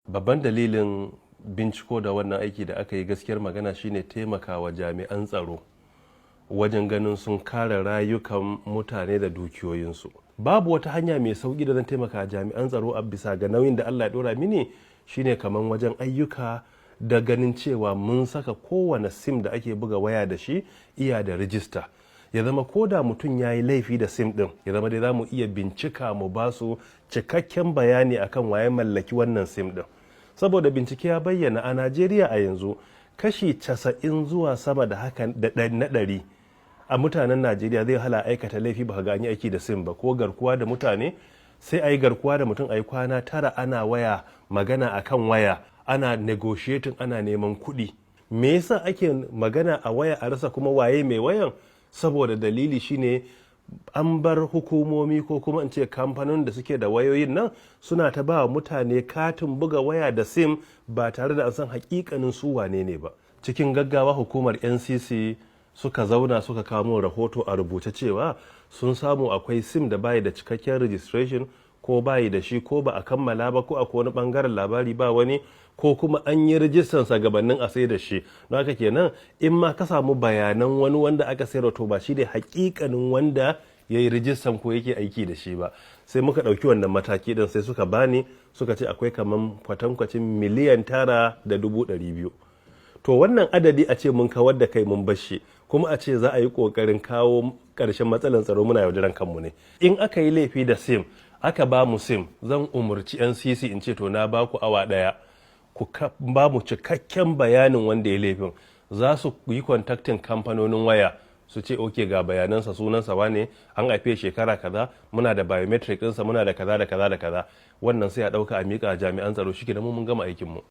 Babban dalilin binciko da wannan aiki da aka yi, gaskiyar magana, shine taimakawa jami'an tsaro wajen ganin sun kare rayukan mutane da dukiyoyinsu. Babu wata hanya mai sauki da zan taimaka jami'an tsaro a bisa ga nauyin da Allah ya dora mini shine kamar wajen ayyuka da ganin cewa mun saka kowane SIM da ake buga waya da shi iya da rijista. Ya zama ko da mutum ya yi laifi da SIM din, ya zama dai za mu iya bincika mu ba su cikakken bayani akan waye mallaki wannan SIM din. Saboda bincike ya bayyana, a Najeriya a yanzu kashi 90 zuwa sama da haka da na 100 a mutanen Najeriya zai hala aikata laifi ba ga an yi aiki da SIM ba, ko garkuwa da mutane. Sai a yi garkuwa da mutum, a yi kwana 9 ana waya, magana akan waya, ana negotiating, ana neman kuɗi. Me yasa ake magana a waya a rasa kuma waye mai wayan? Saboda dalili shine an bar hukumomi, ko kuma in ce kamfanin da suke da wayoyin nan, suna ta ba mutane katin buga waya da SIM ba tare da an san hakikanin su wane ne ba. Cikin gaggawa hukumar NCC suka zauna, suka kawo min rahoto a rubuce cewa sun samu akwai SIM da bayi da cikakken registration, ko bayi da shi, ko ba a kammala ba, ko akwai wani bangaren labari ba wani, ko kuma an yi rijistan sa gabanin a sai da shi. Don haka kenan in ma ka samu bayanan wani wanda aka sayar, to ba shi ne hakikanin wanda ya yi rijistan ko yake aiki da shi ba. Sai muka ɗauki wannan mataki ɗin. Sai suka bani, suka ce akwai kaman kwatankwacin 9,200,000. To wannan adadi, a ce mun kawar da kai mun bashi, kuma a ce za a yi ƙoƙarin kawo ƙarshen matsalar tsaro, muna yaudaran kanmu ne. In aka yi laifi da SIM, aka ba mu SIM, zan umarci NCC in ce, "To, na ba ku awa 1 ku ba mu cikakken bayanin wanda ya laifin." Za su yi contacting kamfanonin waya su ce, "Ok, ga bayanansa, sunansa wane, an haife shekara kaza, muna da biometric ɗinsa, muna da kaza da kaza da kaza." Wannan sai a ɗauka a miƙa jami'an tsaro. Shi mun gama aikinmu.